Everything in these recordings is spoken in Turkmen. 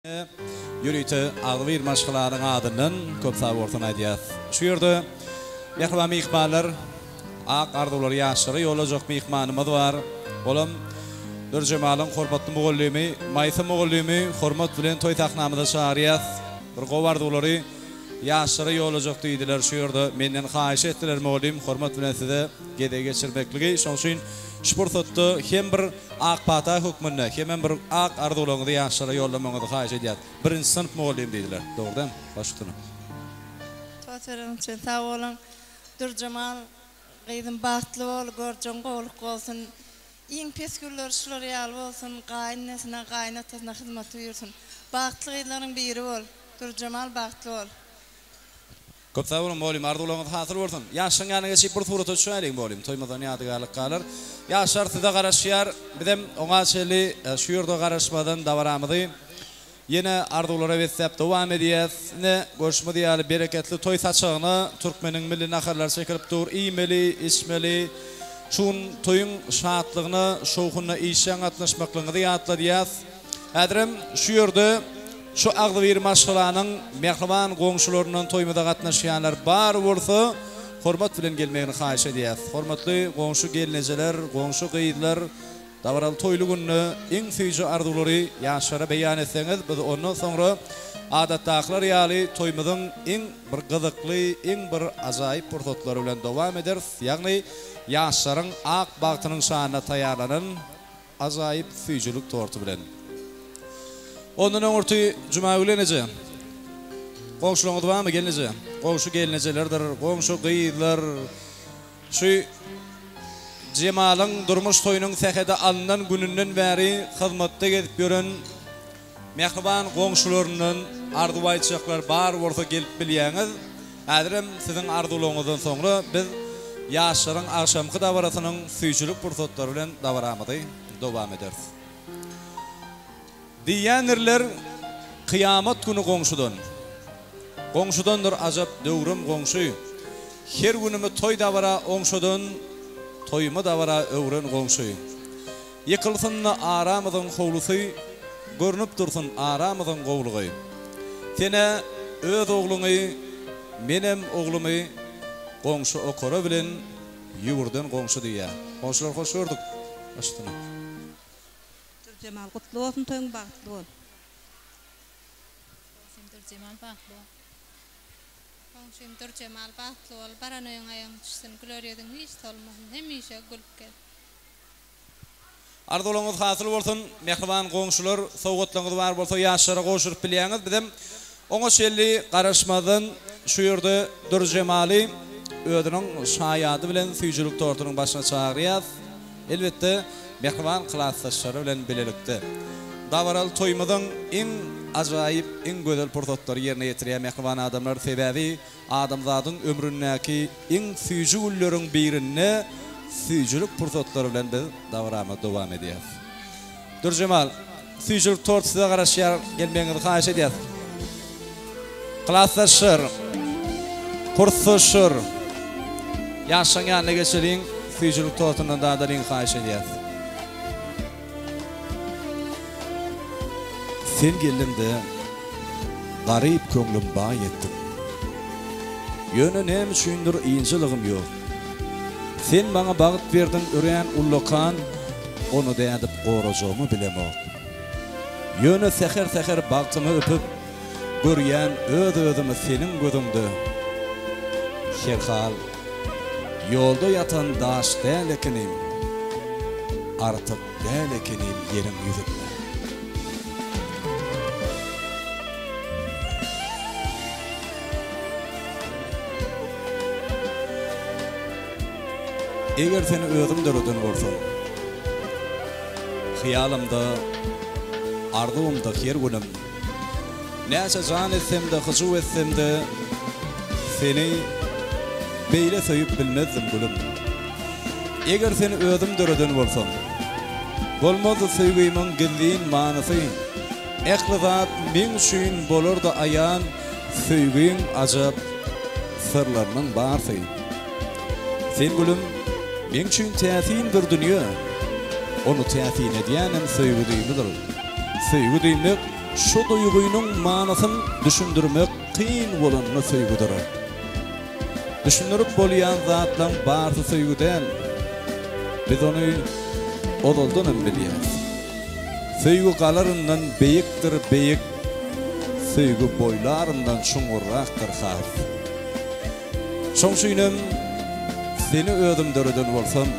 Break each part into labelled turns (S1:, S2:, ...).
S1: Ýörite agzybir maşgalanyň adyndan köp sag bolsun aýdýas. Şu ýerde mähriban myhmanlar, ak arzuwlary ýaşlara ýollajak myhmanymyz bar. Olam Dürjemalyň hormatly mugallymy Maýsa mugallymy hormat bilen toý sahnamyza çagyrýas. Bir gowy arzuwlary ýaşlara ýollajak diýdiler. Şu ýerde menden haýyş etdiler mugallym hormat bilen size gezegi geçirmekligi. Şonuň üçin şu pursatda hem bir Ak pata hökmünde hemem bir ak arzuwlaryňyzy ýaşlara ýollamagyňyzy haýyş edýäs. Birinji synp mugallym diýdiler. Dogry dämi? Baş üstüne.
S2: Toý bereniň üçin sag boluň. Dürjemal gyzym bagtly bol, görjegiň gowluk bolsun. Iň pes günleri şular ýaly bolsun, gaýynenesine, gaýynatasyna hyzmaty buýursyn. Bagtly gyzlaryň biri bol. Dürjemal bagtly bol.
S1: Köp sag boluň mugallym arzuwlaryňyz hasyl bolsun. Ýaşlaryň ýanyna geçip bir surata düşäýeliň mugallym toýumyzdan ýadygärlik galar. Ýaşlar size garaşýar. Bizem oňa çenli şu ýerde garaşmadan dabaramyzy ýene arzuwlara besläp dowam edýäs. Ine görşümiz ýaly bereketli toý saçagyna türkmeniň milli naharlary çekilip dur. Iýmeli, içmeli. Şu gün toýuň şatlygyna, şowhunyna işjeň gatnaşmaklygyňyzy ýatladýas. Häzirem şu ýerde şu agzybir maşgalanyň mähriban goňşularyndan toýumyza gatnaşýanlar bar bolsa, hormat bilen gelmegini haýyş edýäs. Hormatly goňşy gelnejeler, goňşy gyzlar, dabaraly toýly günde iň süýji arzuwlary ýaşlara beýan etseňiz, biz ondan soňra adatdakylar ýaly toýumyzyň iň bir gyzykly, iň bir ajaýyp pursatlary bilen dowam ederis, ýagny ýaşlaryň ak bagtynyň şanyna taýýarlanan Ajaýyp süýjülik torty bilen. Ondan öňürti Jumagül eneje. Goňşularyňyz barmy gelneje? Goňşy gelnejelerdir, goňşy gyzlar. Şu Jemalyň durmuş toýunyň sähedi alnan gününden bäri hyzmatda gezip ýören Mähriban goňşularyndan arzuw aýtjaklar bar bolsa gelip bilýäňiz. Häzirem siziň arzuwlaryňyzdan soňra biz ýaşlaryň agşamky dabarasynyň süýjülik pursatlary bilen dabaramyzy dowam ederis. Diýýändirler kyýamat güni goňşudan. Goňşudandyr ajap döwrem goňşy. Her günümi toý dabara oňşadan, toýumy dabara öwren goňşy. Ýykylsyn-da aramyzyň howlusy, Görnüp dursun aramyzyň gowlugy. Sen-ä öz ogluňy, menem oglumy Goňşy okara bilen ýüwürden goňşy diýýär. Goňşular hoş gördük. Baş üstüne.
S3: Dürjemal gutly bolsun toýuň bagtly bol.
S4: Goňşym Dürjemal bagtly bol. Goňşym Dürjemal bagtly bol baran öýüň aýagyň düşsün güler ýüzüň hiç solmasyn hemişe gülüp gez.
S1: Arzuwlaryňyz hasyl bolsun mähriban goňşular sowgatlaryňyz bar bolsa ýaşlara gowşuryp bilýäňiz bizem oňa çenli garaşmazdan şu ýerde Dürjemaly özüniň şaýady bilen süýjülik tortunyň başyna çagyrýas elbetde mähriban klasdaşlary bilen bilelikde dabaraly toýumyzyň iň ajaýyp iň gözel pursatlary ýerine ýetirýär mähriban adamlar sebäbi Adamzadyň ömründäki iň süýji günleriň birinde süýjülik pursatlary bilen biz dabaramyzy dowam edýäris. Dürjemal, süýjülik tort size garaşýar, gelmegiňizi haýyş edýäris. Klasdaşlar, kursdaşlar, ýaşlaryň ýanyna geçeliň, süýjülik tortundan dadalyň haýyş edýäris. Sen geldiňde garyp köňlüm baý etdiň. Ýöne näme üçindir ynjalygym ýok. Sen maňa bagt berdiň örän ullakan, ony nädip gorajagymy bilemok. Ýöne säher-säher bagtymy öpüp, görýän öz-özümi seniň gözüňde. Herhal, ýolda ýatan daş däl ekenim, artyk däl ekenim ýeriň ýüzünde. Eger seni özüm döreden bolsam, Hyýalymda, arzuwymda her günüm. Näçe jan etsem-de, hyjuw etsem-de, Seni beýle söýüp bilmezdim, gülüm. Eger seni özüm döreden bolsam, Bolmazdy söýgimiň gizlin manysy. Ähli zat meň üçin bolardy aýan, Söýgiň ajap syrlarynyň barsy. Sen gülüm, meň üçin täsin bir dünýe, Ony täsin edýänem söýgi düýmüdir. Söýgi diýmek. Şu duýgynyň manysyn düşündirmek kyn bolany söýgüdir. Düşündirip bolýan zatlaň barsy söýgi däl. Biz ony ozaldanam bilýäs. Söýgi galaryndan beýikdir beýik, söýgi boýlaryndan çuňňurrakdyr has. Şoň üçinem seni özüm döreden bolsam,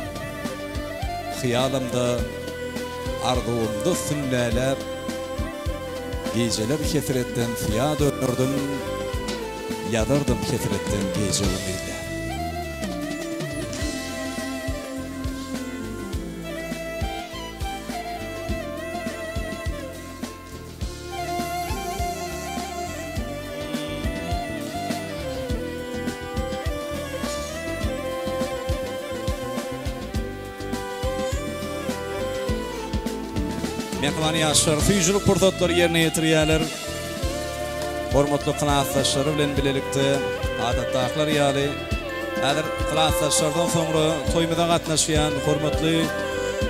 S1: hyýalymda, arzuwymda sünnäläp, gijeler hesretden syýa dönerdim, ýazardym hesretden gije-gündizläp. Mähriban ýaşlar süýjülik pursatlary ýerine ýetirýärler. Hormatly klasdaşlary bilen bilelikde adatdakylar ýaly häzir klasdaşlardan soňra toýumyza gatnaşýan hormatly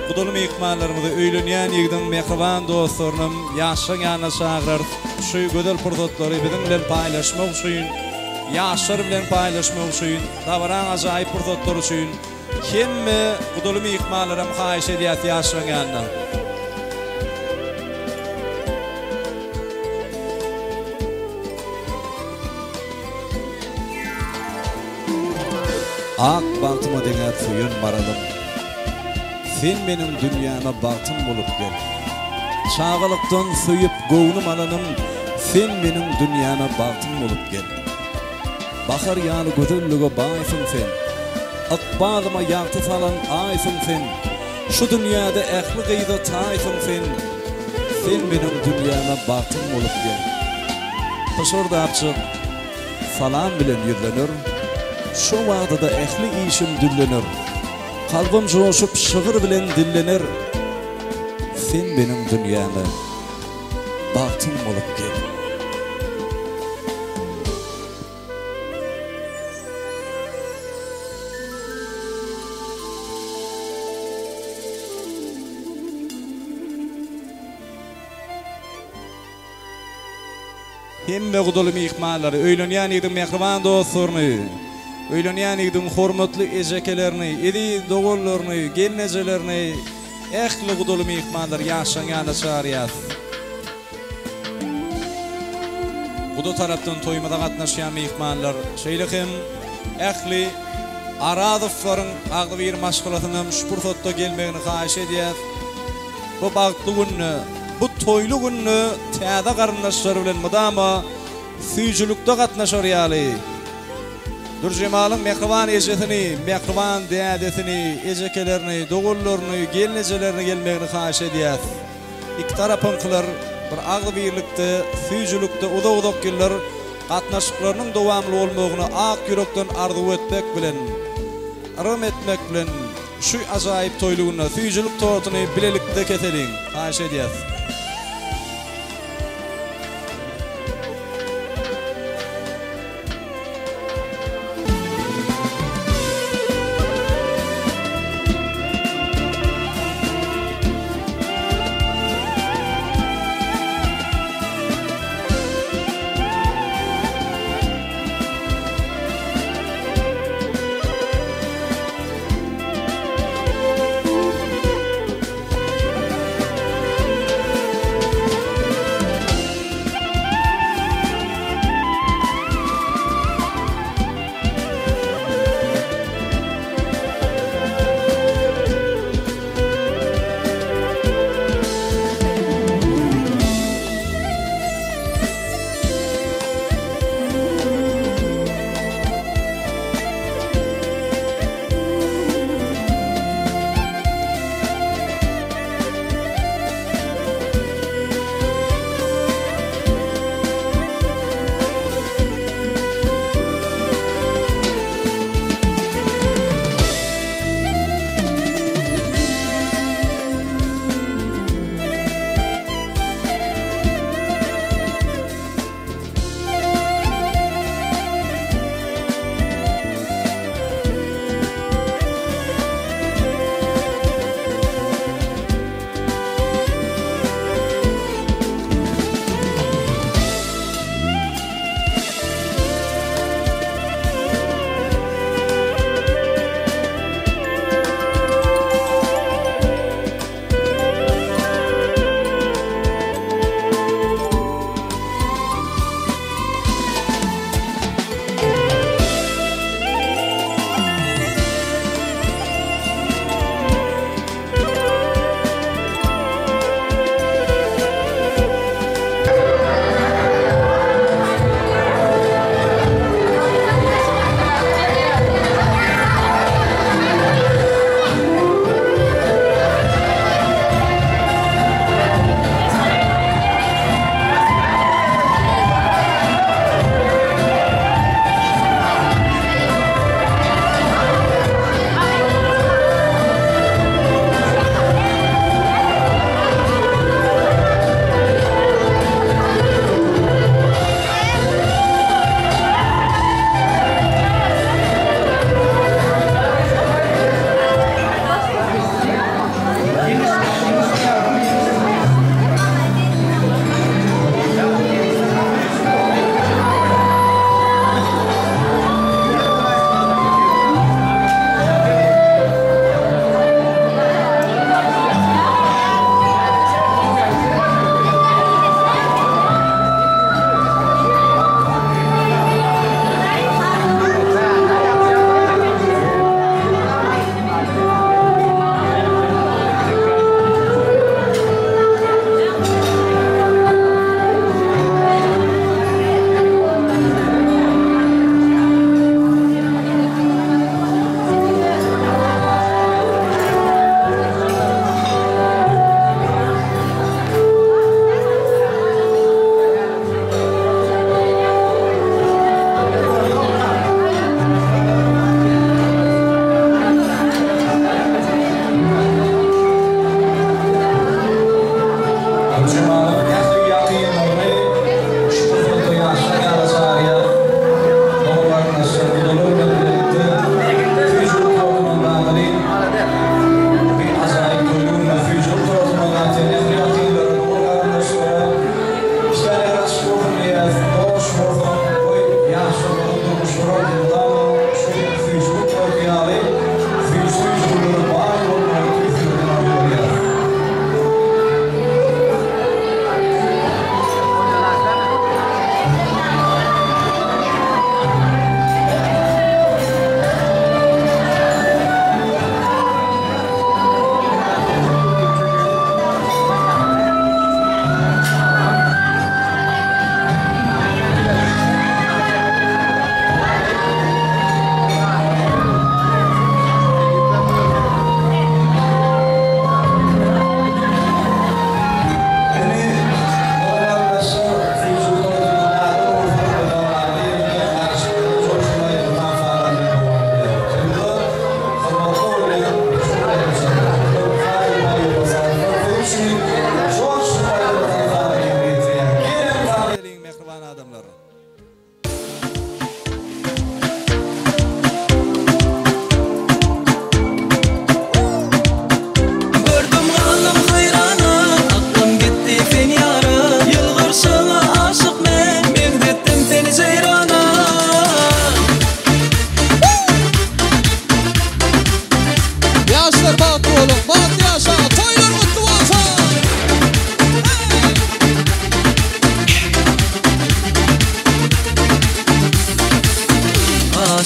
S1: gudaly myhmanlarymyzy, öýlenýän ýigidiň mähriban dostlarynam ýaşlaryň ýanyna çagyrarys. Şu gözel pursatlary biziň bilen paýlaşmak üçin, ýaşlar bilen paýlaşmak üçin, dabaraň ajaýyp pursatlary üçin Hemme gudaly myhmanlaram haýyş edýäs ýaşlaň ýanyna. Ak bagtyma deňäp söýen maralym. Sen meniň dünýäme bagtym bolup gel. Çagalykdan söýüp göwnüm alanym sen meniň dünýäme bagtym bolup gel. Bahar ýaly gözellige baýsyň sen. Ykbalyma ýagty salan Aýsyň sen. Şu dünýäde ähli gyza taýsyň sen. Sen meniň dünýäme bagtym bolup gel. Pyşyrdapjyk salam bilen ýüzlener. Şo wagda-da ähli işim düllener. Kalbym joşup şygyr bilen dillener. Sen meniň dünýäme bagtym bolup gel. Hemme gudaly myhmanlary, öýlenýän ýigidiň mähriban dostlaryny, öýlenýän ýigidiň hormatly ejekelerini, eziz doganlaryny, gelnejelerini, ähli gudaly myhmanlary ýaşlaryň ýanyna çagyrýas. Guda tarapdan toýumyza gatnaşýan myhmanlar, şeýle hem ähli Arazowlaryň agzybir maşgalasynam şu pursatda gelmegini haýyş edýäs. Bu bagtly günde, bu toýly günde täze garyndaşlary bilen mydama süýjülikde gatnaşar ýaly, Dürjemalyň mähriban ejesini, mähriban dädesini, ejekelerini, doganlaryny, gelnejelerini gelmegini haýyş edýäs. Iki tarapyňkylar bir agzybirlikde, süýjülikde uzak-uzak ýyllar gatnaşyklarynyň dowamly bolmagyny ak ýürekden arzuw etmek bilen, yrym etmek bilen şu ajaýyp toýly günde süýjülik tortuny bilelikde keseliň! Haýyş edýäs.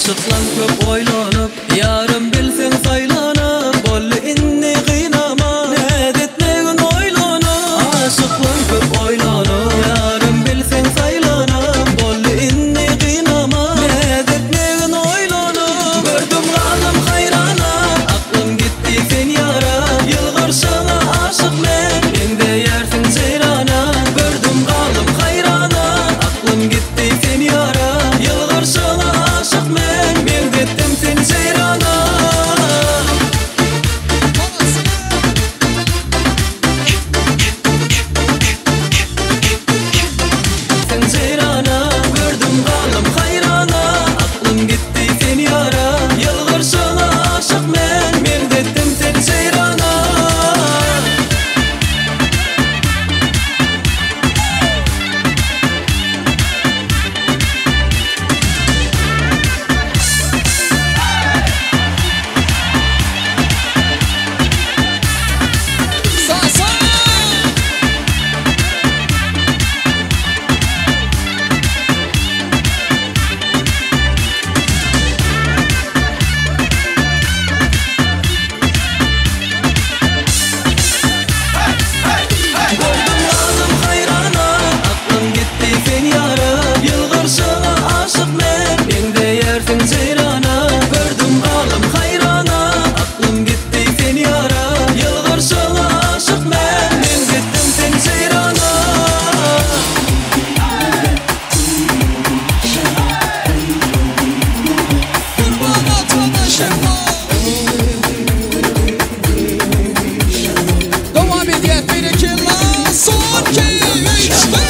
S5: Aşyklan köp oýlanyp, Ýarym bilseň saýlanyp, Boldy indi gynama, Näz etmegin oýlanyp. Aşyklan köp oýlanyp, Ýarym bilseň saýlanyp, Boldy indi gynama, Näz etmegin oýlanyp. Gördüm galdym haýrana, Aklym gitdi sen ýara, Ýylgyrşyňa aşyk men, Meňzeýärsiň jeýrana. Gördüm galdym haýrana, Aklym gitdi sen ýara, Ýylgyrşyňa aşyk men, Meňzetdim seni jeýrana. Sen jeýrana, Gördüm galdym haýrana, Aklym gitdi sen ýara, Ýylgyrşyňa aşyk men, Meňzetdim seni jeýrana. Gördüm galdym haýrana, Aklym gitdi sen ýara, Ýylgyrşyňa aşyk men, Meňzeýärsiň jeýrana. Gördüm galdym haýrana, Aklym gitdi sen ýara, Ýylgyrşyňa aşyk men, Meňzetdim seni jeýrana.
S6: Dowam edýär berekella son 2 3 4.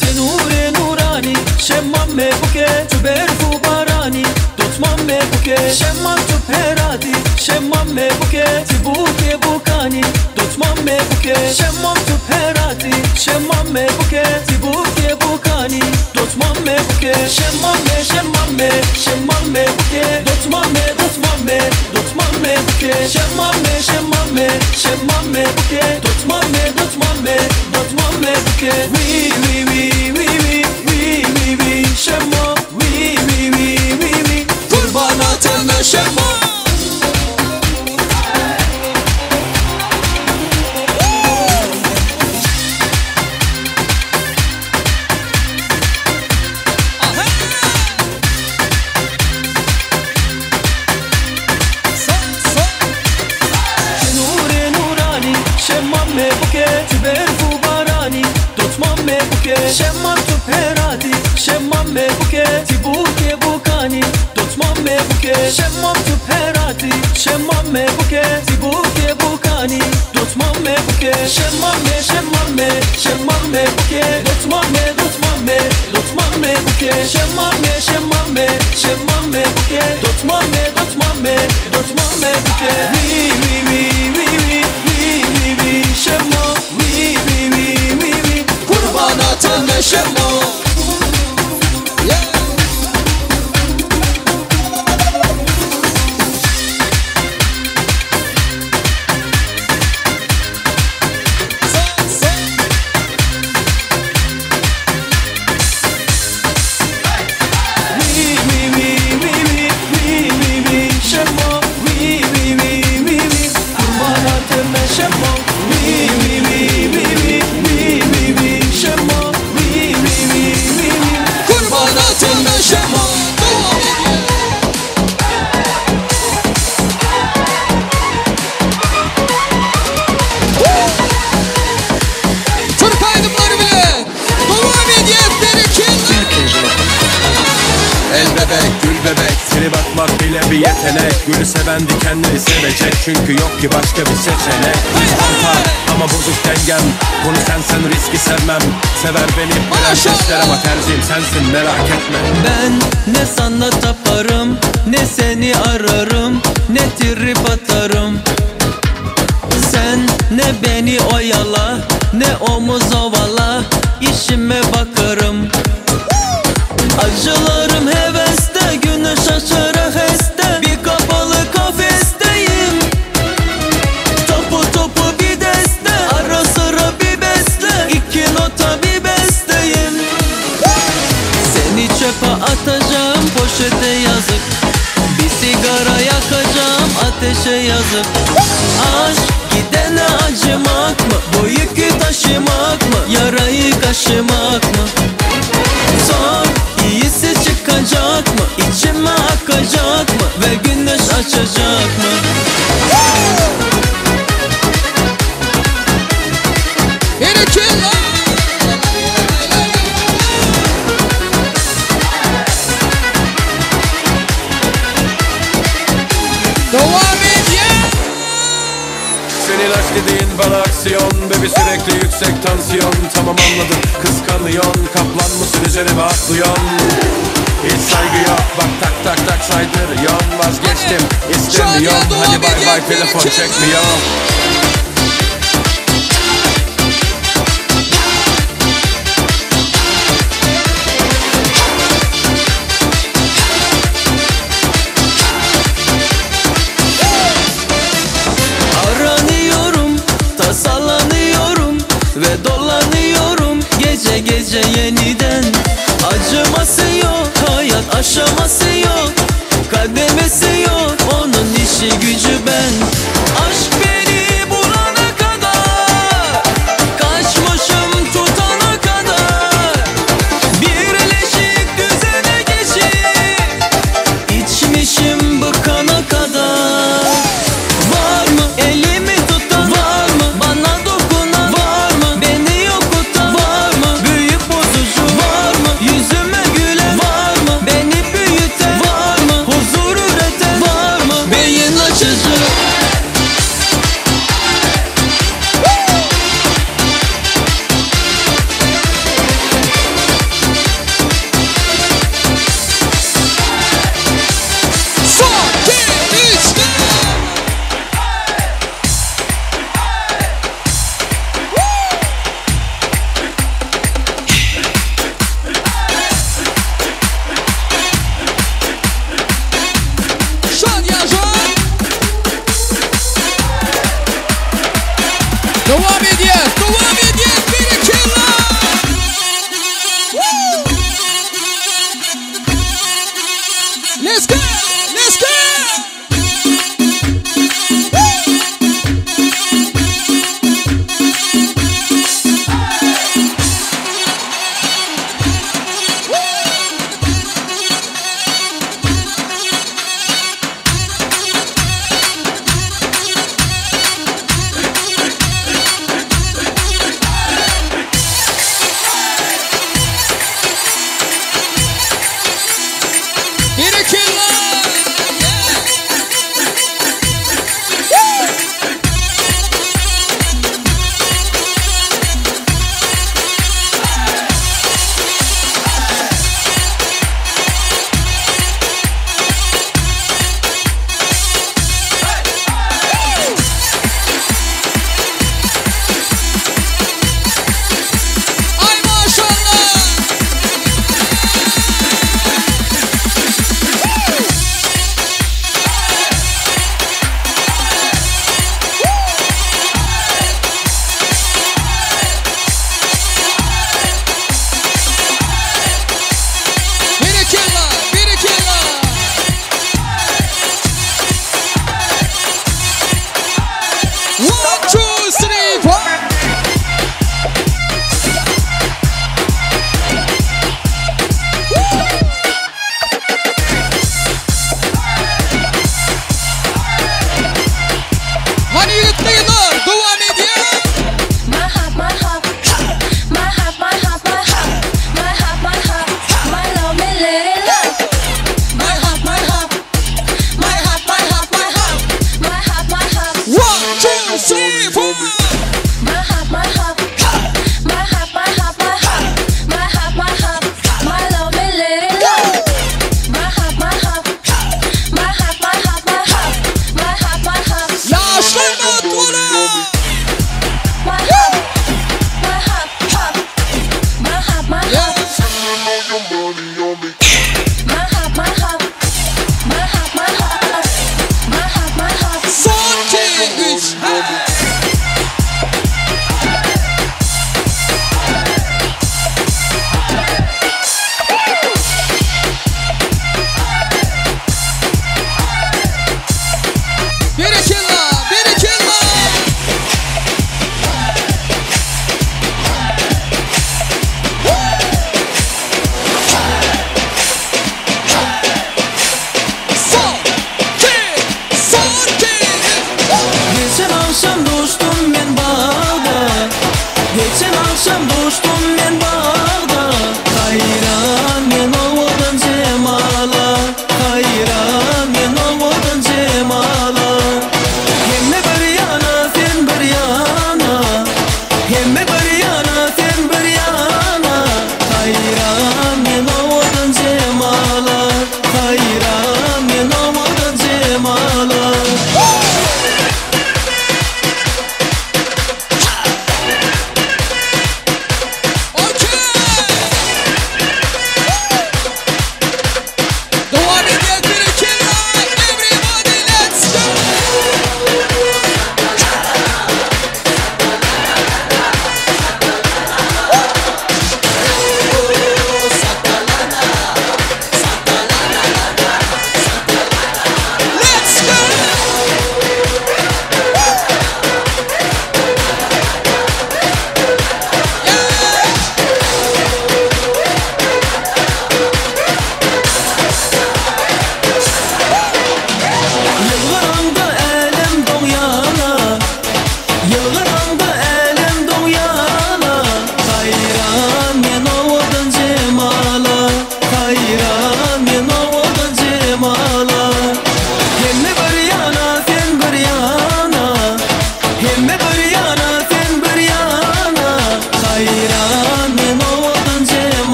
S5: Ti nure nurani, şemmam me buke, tu berfu barani, tutmam me buke, şemmam tu perati, şemmam me buke, ti buke bukani, tutmam me buke, şemmam tu perati, şemmam me buke, ti buke bukani, tutmam me buke, şemmam me, şemmam me, şemmam me buke, tutmam me, tutmam me, tutmam me buke, şemmam me, şemmam me, şemmam me buke, tutmam me, tutmam me, tutmam me buke, wi wi wi wi wi wi wi wi şemma, wi wi wi wi wi kurban ateme şemma. Nure nurani, şemmam me buke, tu berfu barani, tutmam me buke, şemmam tu perati, şemmam me buke, ti buke bukani, tutmam me buke, şemmam tu perati, şemmam me buke, ti buke bukani, tutmam me buke, şemmam me, şemmam me, şemmam me buke, tutmam me, tutmam me, tutmam me buke, şemmam me, şemmam me, şemmam me buke, tutmam me, tutmam me, tutmam me buke, wi wi wi wi wi wi wi wi şemma, wi wi wi wi wi kurban ateme şemma. Wi wi wi wi wi wi wi wi şemma, wi wi wi wi wi kurban ateme şemma, wi wi wi wi wi wi wi wi şemma, wi wi wi wi wi
S6: Kurban ateme şemma. Dowam edýär. Türk aýdymlary bilen dowam edýär berekella.
S7: El bebek, gül bebek, trip atmak bile bir yetenek. Gülü seven dikenleri sevecek, çünkü yok ki başka bir seçenek. Artar ama bozuk dengem, konu sensen riski sevmem. Sever beni prensesler ama tercihim sensin, merak etme.
S5: Ben ne sana taparım, ne seni ararım, ne trip atarım. Sen ne beni oyala ne omuz ovala işime bakarım. Acılarım heveste güneş aşırı heste bir kapalı kafesteyim. Topu topu bir deste ara sıra bir besle iki nota bir besteyim. Seni çöpe atacağım poşete yazık. Bir sigara yakacağım ateşe yazık. Aşk gidene acımak mı? Bu yükü taşımak mı? Yarayı kaşımak mı? Zor iyisi çıkacak mı? İçime akacak mı? Ve güneş açacak mı?
S6: Dowam edýär!
S7: Senin aşk dediğin bana aksiyon. Baby sürekli yüksek tansiyon. Tamam anladım kıskanıyorsun. Kaplan mısın üzerime atlıyorsun. Hiç saygı yok bak tak tak tak saydırıyorsun. Vazgeçtim istemiyorum. Hadi bay bay telefon çekmiyorum.
S5: Aranıyorum, tasalanıyorum ve dolanıyorum gece gece yeniden. Acıması yok, hayat aşaması yok, kademesi yok, onun işi gücü ben. Aşk beni bulana kadar, kaçmışım tutana kadar, birleşik düzene geçip içmişim bıkana kadar. Var mı elimi tutan, var mı bana dokunan, var mı beni yokutan, var mı büyük bozucu, var mı yüzüme gülen, var mı beni büyüten, var mı huzur üreten, var mı beyin açıcı.
S6: Son, iki, üç, dört. Şadiye Jan. Dowam edýär, dowam edýär, berekella! Woo! Let's go! Let's go! Woo! Berekella! Woo! Ay maşallah! Berekella! Berekella! One, two, three, four. Hany ýigit-gyzlar, dowam edýär.
S8: My heart, my heart, my heart, my heart, my heart, my heart, my heart, my love, me let it love. My heart, my heart, my heart, my heart, my heart, my heart, my heart,
S6: One, two, three, four.
S8: my heart, my heart, my heart, my heart, my heart, my heart, my heart, my love, me let it love. My heart, my heart, my heart, my heart, my heart, my heart, my heart.
S6: Ýaşlar bagtly boluň.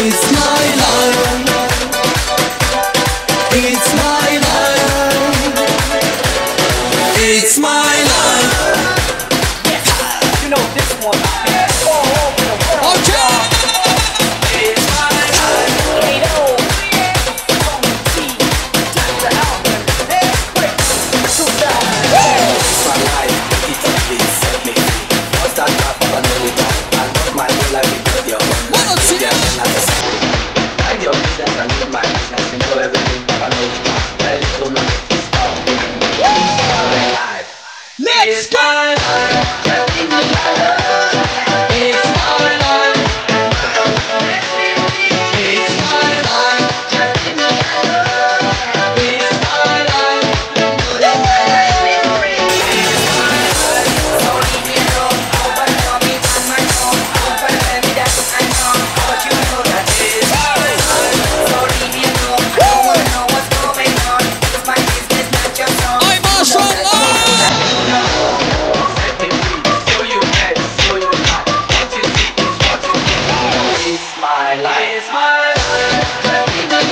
S5: It's my life. It's my life. It's my life.
S9: You know this one. All over the world.
S6: Okay.
S9: It's my life. Kato. Tony T. Dr. Alvin. Hey, quick. 2000.
S10: It's my life, it it set me free. What's that rap, I know it all. I got my whole life with your own. Yeah, I'm not the same. Mind your business and do my business. You know everything, I know it all. Tell it to me, it's all. My life.
S6: Let's
S5: It's my life. It's my life. It's my life. It's my life.
S6: Ay maşallah.
S10: Set me free. So you bet, so you lie. What you see is what you get. It's my life.
S5: It's my life. It's my life.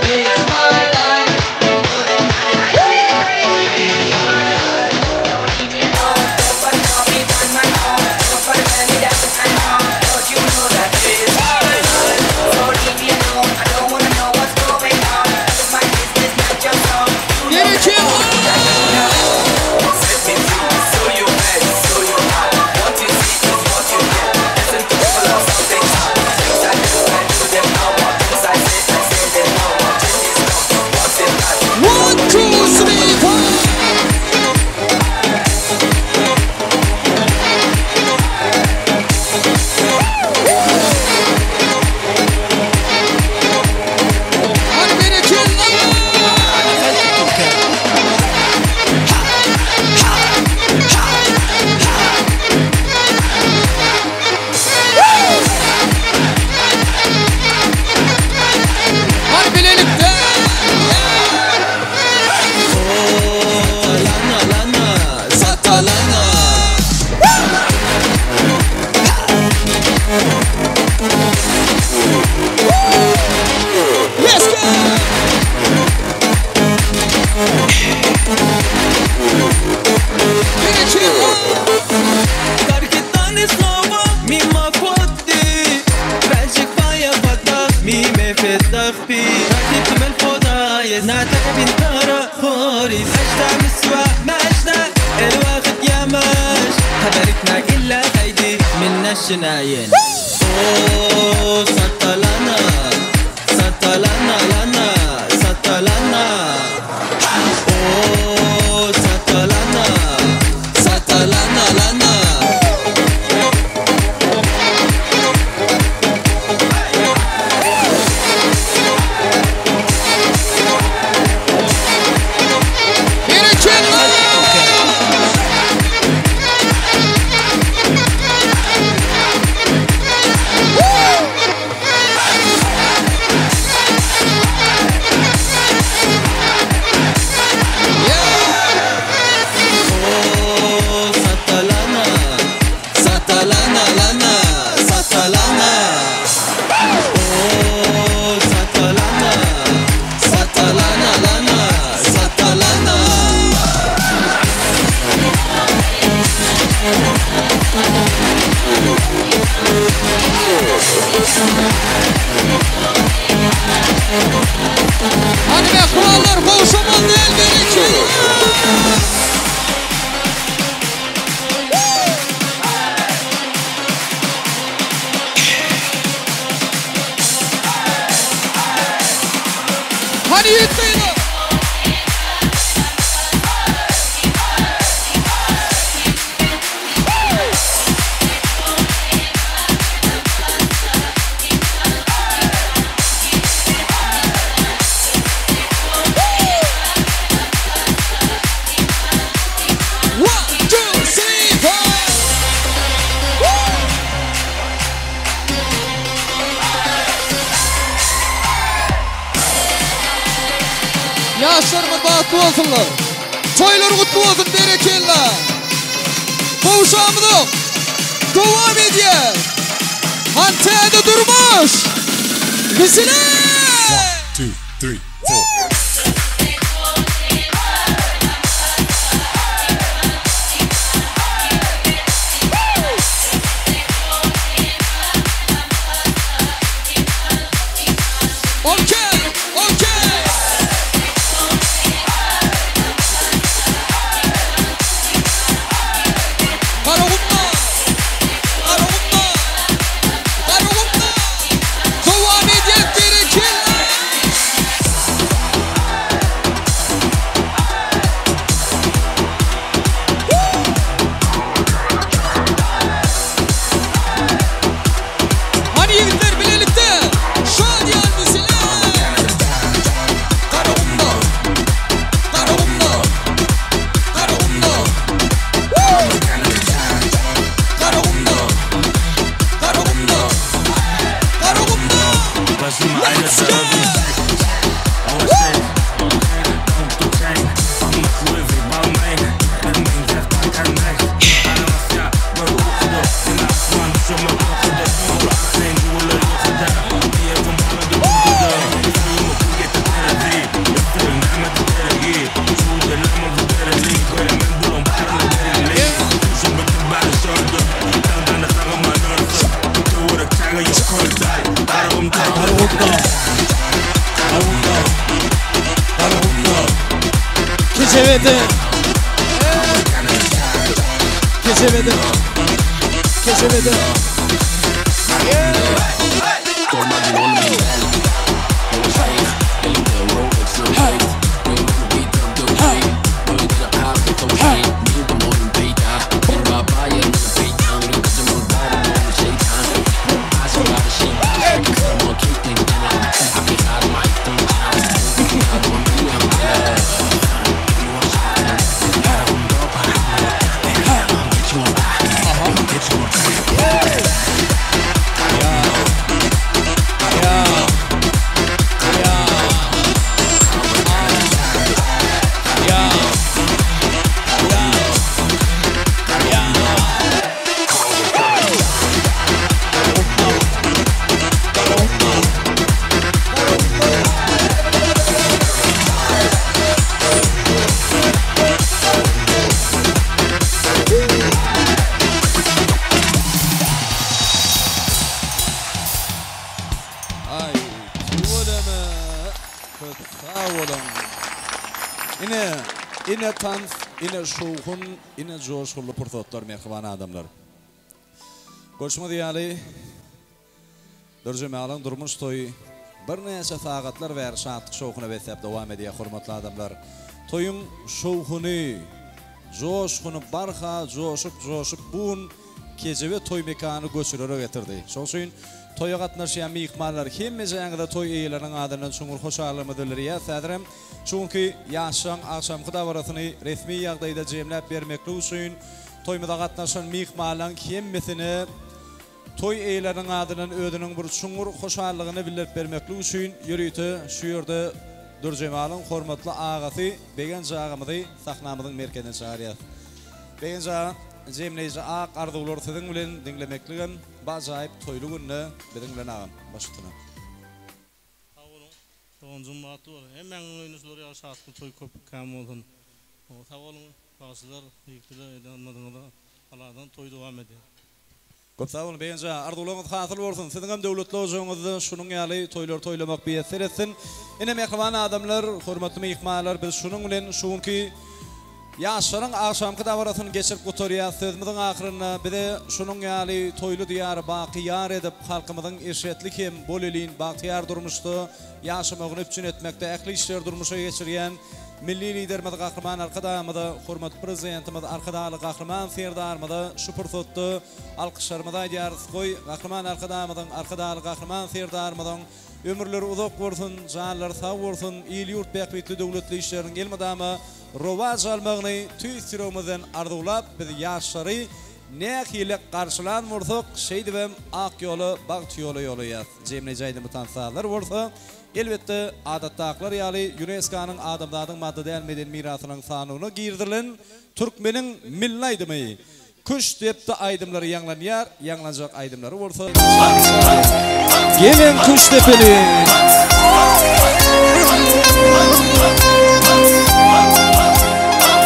S5: It's my life. It's my life.
S10: Set me free. So you bet, so you lie. What you see is what you get. Listen to people of something. Things I do, I do them now. Things I say, I say them now. Change is not what's in life.
S6: 1, 2, 3, 4. Hadi berekella. Hadi bilelikte.
S5: Lana lana satalana.
S6: Let's go. Berekella.
S5: Каркетаны снова мимо фоты Прожигая вода мимо фетахпи ركبت من الفضايا نعتك بنتارا خوري مجدع مسوا مجدع الواخد يا ماش خبرتنا إلا هيدي من الشناين أوه سطلنا سطلنا لنا سطلنا أوه سطلنا سطلنا لنا.
S6: Berekella.
S5: Oh, Satalana, Satalana, lana, Satalana. Oh, Satalana, Satalana, lana, Satalana.
S6: Hadi be kurallar kavuşamaz el berekella. Hadi yiğit. 1, 2, 3, 4. Ýaşlarymyz bagtly bolsunlar. Toýlar Toýlar gutly bolsun berekella. Gowşamyzok. Dowam edýär. Han täze durmuş. Wesile!
S11: One, two, three, four.
S6: Okey, okey. Garagumda, Garagumda, Garagumda. Dowam edýär berekella. Hany ýigitler bilelikde şadyýan wesele. Garagumda, Garagumda, Garagumda. Garagumda, Garagumda, Garagumda. Let's go!
S1: Kejebede. Kejebede. Kejebede. Aý, tüweleme, köp sag boluň. Ine, ine tans, ine şowhun, ine joşgunly pursatlar mähriban adamlar. Görşüňiz ýaly, Dürjemalyň durmuş toýy birnäçe sagatlar bäri şatlyk-şowhuna besläp dowam edýär, hormatly adamlar. Toýuň şowhuny, joşguny barha joşup-joşup bu gün Kejebe toý mekanyny göçürere getirdi. Şoň üçin toýa gatnaşýan myhmanlar hemmejäňize toý eýeleriniň adyndan çuňňur hoşallygymyzy bildirýäs. Häzirem şu günki ýaşlaň agşamky dabarasyny resmi ýagdaýda jemläp bermeklik üçin toýumyza gatnaşan myhmanlaň hemmesine toý eýeleriniň adyndan özüniň bir çuňňur hoşallygyny bildirip bermeklik üçin ýörite şu ýerde Dürjemalyň hormatly agasy Begenç agamyzy sahnamyzyň merkezine çagyrýas. Begenç aga, jemleýji ak arzuwlary siziň bilen diňlemekligem bu ajaýyp toýly günde biziň bilen agam. Baş üstüne.
S12: Sag boluň doganjygym bagtly bol hemmäňiziň öýünde şular ýaly şatlykly toý köp kän bolsun sag boluň bagşylar ýigitler eden hyzmatyňyza Alladan toý dowam edýär.
S1: Köp sag boluň Begenç aga, arzuwlaryňyz hasyl bolsun, siziňem döwletli ojagyňyzda şunuň ýaly toýlary toýlamak miýesser etsin. Ine mähriban adamlar, hormatly myhmanlar biz şunuň bilen şu günki ýaşlaryň agşamky dabarasyny geçirip gutarýas. Sözümiziň ahyrynda bize şunuň ýaly toýly diýary baky ýar edip, halkymyzyň eşretli hem bolelin bagtyýar durmuşda ýaşamagyny üpjün etmekde ähli işleri durmuşa geçirýän Milli Liderimiz Gahryman Arkadagymyza, hormatly Prezidentimiz Arkadagly Gahryman Serdarymyza şu pursatda alkyşlarymyzy aýdýarys. Goý, Gahryman Arkadagymyzyň, Arkadagly Gahryman Serdarymyzyň ömürleri uzak bolsun, janlary sag bolsun, il-ýurt bähbitli döwletli işleriniň elmydama rowaç almagyny tüýs ýüregimizden arzuwlap, biz ýaşlary. Nähili garşylan bolsak, şeýdibem ak ýola, bagt ýola ýolaýas. Jemleýji aýdymy tans-sazlar bolsa, elbetde, adatdakylar ýaly ÝUNESKO-nyň adamzadyň maddy däl medeni mirasynyň sanawyna girizirilen türkmeniň milli aýdymy Küşt depdi aýdymlary ýaňlanýar, ýaňlanjak aýdymlary bolsa. Geliň küşt depeli!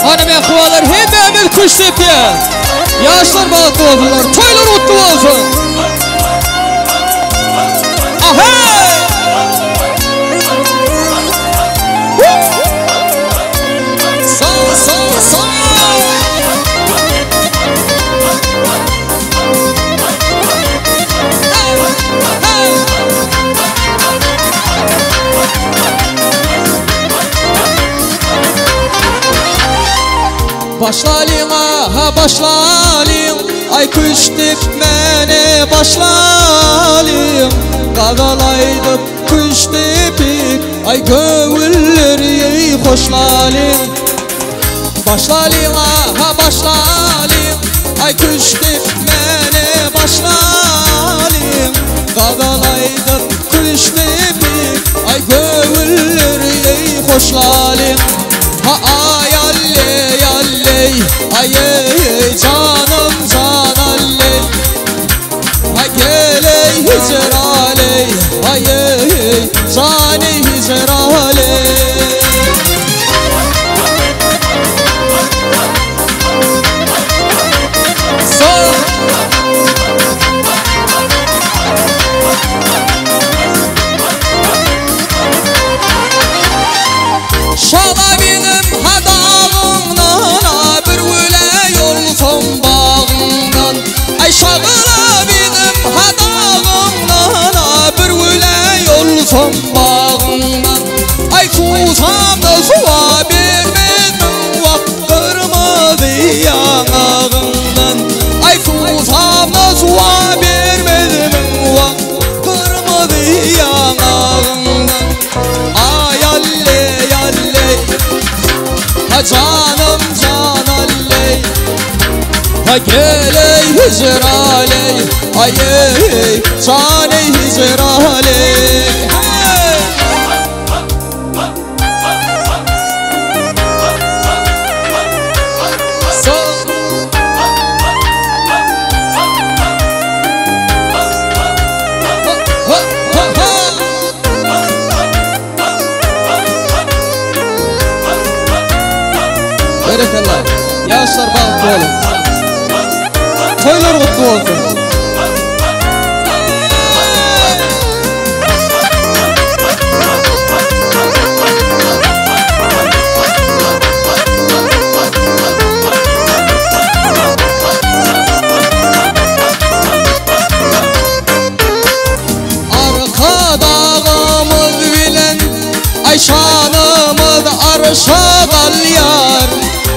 S6: Hany mähribanlar hemmämiz küşt depýäs. Ýaşlar bagtly bolsunlar, toýlar gutly bolsun. Ahey! Sa sa sa. Başlalyň aha başlalyň Ay küş depmäne başlalyň Gazal aýdyp küş depip Ay göwünleri hoşlalyň Başlalyň aha başlalyň Ay küş depmäne başlalyň Gazal aýdyp küş depip Ay göwünleri hoşlalyň Ha ay alley alley Ay ey canım can alley Ay geley hicr aley Ay ey cani hicr aley Şala benim hadağımdan Bir öle yolsam bağından Ay şagala benim hadağımdan Bir öle yolsam bağından Ay susam da suwa bermedim Vah kırmızı yanağından Ay susam da suwa bermedim Vah kırmızı yanağından Ay alley alley Ha canım can alley Ha geley hicr aley Ay ey can ey hicr aley Hey! Ha, ha, ha. Berekella. Ýaşlar bagtly boluň. Toýlar gutly bolsun. Arkadagymyz bilen Ay şanymyz arşa galýar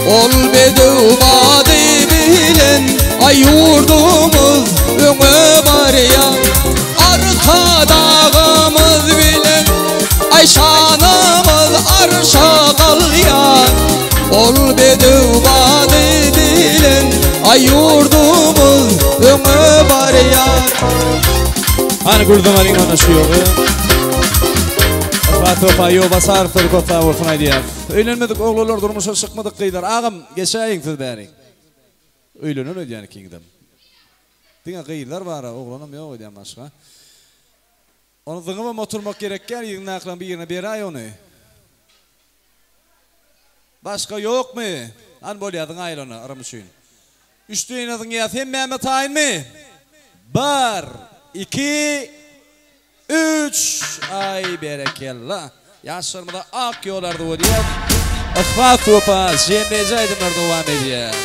S6: Ol bedew bady bilen Ay ýurdumyz öňe barýar Arkadagymyz bilen Ay şanymyz arşa galýar Ol bedew bady bilen Ay ýurdumyz öňe barýar
S1: Hany gürrüň ana şu ýogy. Yhlas wepa Ýowbasarowlar köp sag bolsun aýdýas. Öýlenmedik oglanlar durmuşa çykmadyk gyzlar agam geçäýiň siz bärik. Öýlenen öýdýän ikiňizem. Diňe gyzlar bara oglanam ýok öýdýän başga. Ony zyňybam oturmak gerekgäl ýygnaklan birine beräý ony. Başga ýokmy? Hany bolýa zyňaýyl ony yrym üçin. Üçdeýine zyňýas hemmäme taýynmy? Bir, iki, üç! Aý berekella! Ýaşlarymyza ak ýol arzuw edýäs. Yhlas wepa jemleýji aýdymlar dowam edýär.